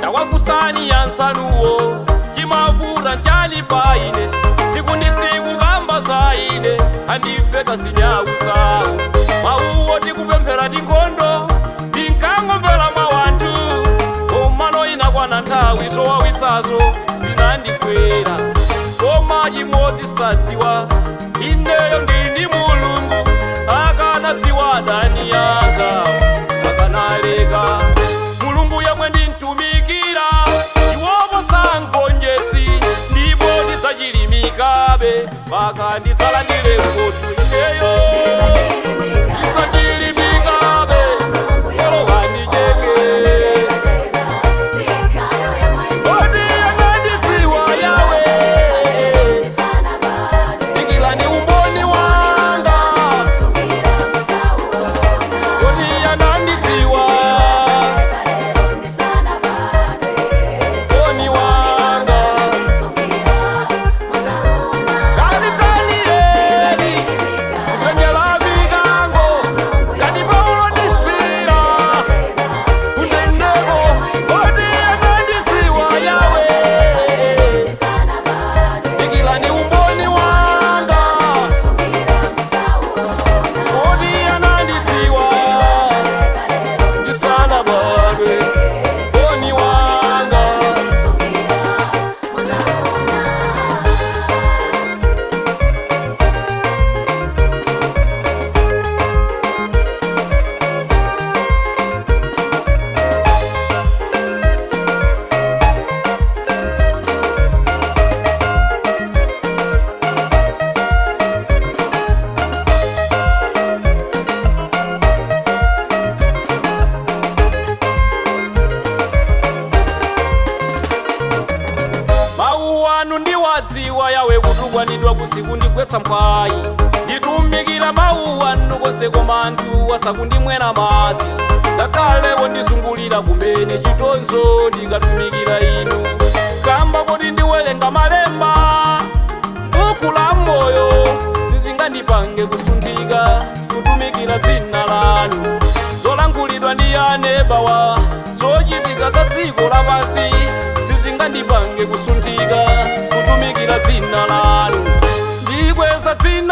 Tawakusani yansanuwo chimavura nchali paine tsiku ndi tsiku kamba zaine andimveka sinyausawo mawuwo tikupemphera ndi nkhondo ndinkangomvera mawanthu komano inakwana nthawi zowawitsazo zinandigwera koma chimodzi sadziwa ineyo ndili ndi Mulungu akanadziwa adani yanga akanaleka Mulungu yemwe ndintumikira iwopo sangonjetsi ndipo ndidzachilimikabe mpaka ndidzalandire mphotho ineyo ndidzachilimikabe kolo wandicheke kodi anandidziwa yawe dikilani umboni wanga kodi anandidziwa umboni wanga kati Danieli kuchenjera mikango kati Paulo ndi Sila kundendeko kodi anandidziwa yawe dikilani umboni wanga kodi anandidziwa ndisanabadwe umboni wanga. Mawu anu ndiwadziwa yawe kutukwanidwa kusiku ndigwetsa mphwayi nditumikira mawu anu konse koma anthu asakundimwera madzi ngakhale wondizungulira kumene chitonzo ndikatumikira inu kamba kuti ndiwerenga malemba buku la moyo zizingandipange kusunthika kutumikira dzina lanu zolankhulidwa ndi anebawa zochitika za dziko lapansi sizingandipange kusunthika kutumikira dzina lanu ndikweza dzina.